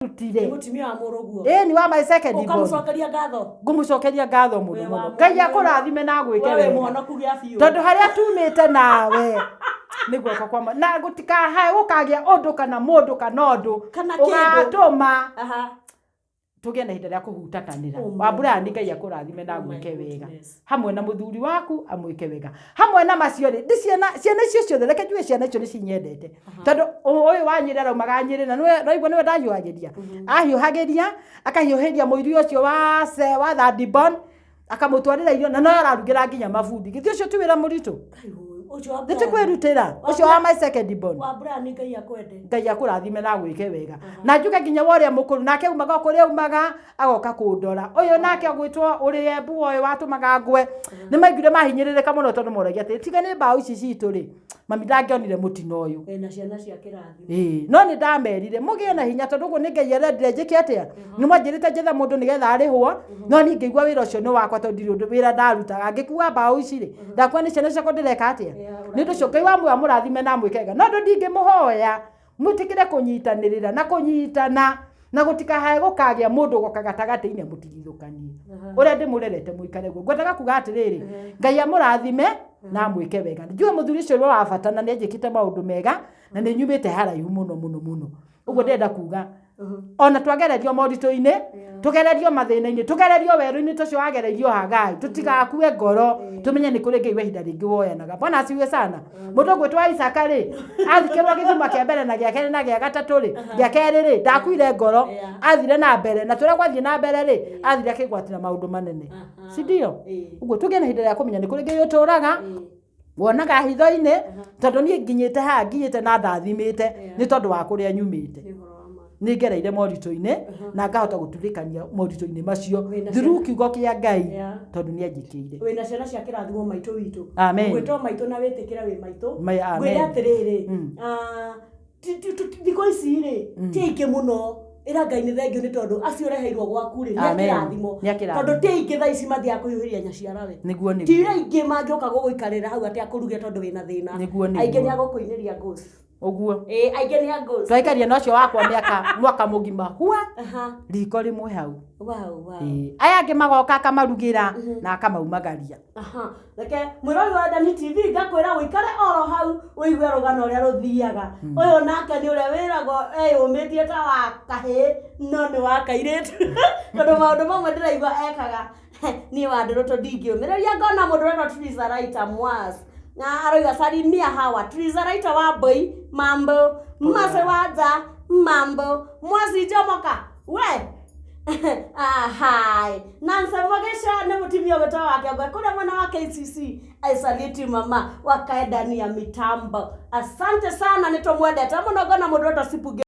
Ndĩrutire. Nĩ mũtumia wa mũrũguo. Ĩni wa my second born. Ũkamũcokeria ngatho. Ngũmũcokeria ngatho mũno Wĩ wa mũno. Ngai mwanya. akũrathime na agwĩke We wĩ wega. mũhonoku gĩa biũ. Tondũ harĩa tumĩte nawe nĩ guoko kwa na gũtikahae gũkagĩa ũndũ kana mũndũ kana ũndũ Kana kĩndũ. ũgatũma Aha. tũgĩe na ihinda rĩa kũhutatanĩra. Oh my Wa Brian, Ngai akũrathime na Oh my agwĩke wega goodness. hamwe na mũthuri waku, amwĩke wega hamwe na macio rĩ. Ndĩ ciana, ciana icio ciothe, reke njuge ciana icio nĩ cinyendete, tondũ ũyũ wa Nyĩrĩ araumaga Nyĩrĩ na nĩwe raigua nĩwe ndahiũhagĩria, ahiũhagĩria, akahiũhĩria mũiri ũcio wa se wa third born, akamũtwarĩra irio na no ararugĩra nginya mabundi. Githĩ ũcio ti wĩra mũritũ? Kai ũyũ, ũcio wa Nĩ ti Brian. kwĩrutĩra ũcio wa my second born. Wa Brian, Ngai akwende. Ngai akũrathime na agwĩke wega. Na njuge nginya wa ũrĩa mũkũrũ nake umaga o kũrĩa umaga agoka kũndora. Ũyũ nake ũgwĩtwo ũrĩ Embu, ũyũ watũmaga ngwe, nĩ maiguire mahinyĩrĩrĩka mũno, tondũ moragia atĩ tiga nĩ mbaũ ici citũ rĩ, mami ndangĩonire mũtino ũyũ. Wĩna ciana cia kĩrathimo. Ĩĩ, no nĩ ndamerire mũgĩe na hinya, tondũ ũguo nĩ Ngai arendire njĩke atĩa. Nĩ mwanjĩrĩte njethe mũndũ nĩgetha arĩhwo, no niĩ ngĩigua wĩra ũcio nĩ wakwa, tondũ ndirĩ ũndũ wĩra ndarutaga. Ngĩkua mbaũ ici rĩ, ndakua nĩ ciana ciakwa ndĩreka atĩa. Nĩ ũndũ ũcio Ngai wa muoyo amũrathime na amwĩke wega. No ũndũ ndingĩmũhoya, mwĩtĩkĩre kũnyitanĩrĩra na kũnyitana, na gũtikahae gũkagĩa mũndũ ũgoka gatagatĩ-inĩ mũtigithũkanie. Ũrĩa ndĩmũrerete mũikare guo. Ngwendaga kuga atĩrĩrĩ, Ngai amũrathime na amwĩke wega. Njũĩ mũthuri ũcio nĩ wa bata na nĩ anjĩkĩte maũndũ mega na nĩ nyumĩte haraihu mũno mũno mũno. Ũguo ndĩrenda kuga, ona twagererio moritũ-inĩ, tũgererio mathĩna-inĩ, tũgererio werũ-inĩ tũcio wagereirio Hagai, tũtigakue ngoro, tũmenye nĩ kũrĩ Ngai wa ihinda rĩngĩ woyanaga. Bwana asifiwe sana. Mũndũ ũgwĩtwo Isaka rĩ, athikĩrwo gĩthima kĩa mbere na gĩa kerĩ na gĩa gatatũ rĩ, gĩa kerĩ rĩ, ndakuire ngoro, athire na mbere, na tũrĩa gwathiĩ na mbere rĩ, athire akĩgwatĩra maũndũ manene, si ndio? Ũguo tũgĩe na ihinda rĩa kũmenya nĩ kũrĩ Ngai ũtũraga wonaga hitho-inĩ, tondũ niĩ nginyĩte haha nginyĩte na ndathimĩte nĩ tondũ wa kũrĩa nyumĩte. Nĩ ũhoro wa ma. Nĩ ngereire moritũ-inĩ na ngahota gũturĩkania moritũ-inĩ macio Wĩna through kiugo kĩa Ngai, tondũ nĩ anjĩkĩire. Wĩna ciana cia kĩrathimo, maitũ witũ. Amen. Gwĩtwo maitũ na wĩtĩkĩre wĩ maitũ. Amen. Ngwĩre atĩrĩrĩ, thikũ ici rĩ, ti aingĩ mũno. Ĩra Ngai nĩ thengio nĩ tondũ acio ũreheirwo gwaku rĩ, nĩ a Amen. kĩrathimo. Nĩ a kĩrathimo. Tondũ ti aingĩ thaa ici mathiaga kũhiũhĩria nyaciarawe. Nĩguo. Ti aingĩ mangĩũka gũgũikarĩra hau atĩ akũruge tondũ wĩna thĩna. Nĩguo. Aingĩ nĩ agũkũinĩria ngũci. Ũguo. Ĩĩ, aingĩ nĩ a ngũci. Twaikaria na ũcio wakwa mĩaka mwaka mũgima hua riko rĩmwe hau. Ĩĩ. Aya angĩ magoka akamarugĩra na akamaumagaria. Aha. Reke mwĩrori wa Dani TV ngakwĩra ũikare oro hau ũigue rũgano ũrĩa rũthiaga. Ũyũ nake nĩ ũrĩa wĩragwo eyũmĩtie ta wa kahĩĩ no nĩ wa kairĩtu, tondũ maũndũ mamwe ndĩraigua ekaga niĩ wa ndũrũtũ ndingĩũmĩrĩria. Ngona mũndũ ũretwo Teresa Raita Mwas na aroiga, "Salimia hawa Teresa Raita wa Mbui, mambo Mase wanja, mambo Mwasi Njomoka we." Ahai. Nancy Mugisha nĩ mũtumia ũgĩtwo wa kĩongo kũrĩa mwena wa KCC. I salute you, mama wakae ndani ya mitambo. Asante sana, nĩ tũmwendete mũno. Ngona mũndũ wetwo Sipuge.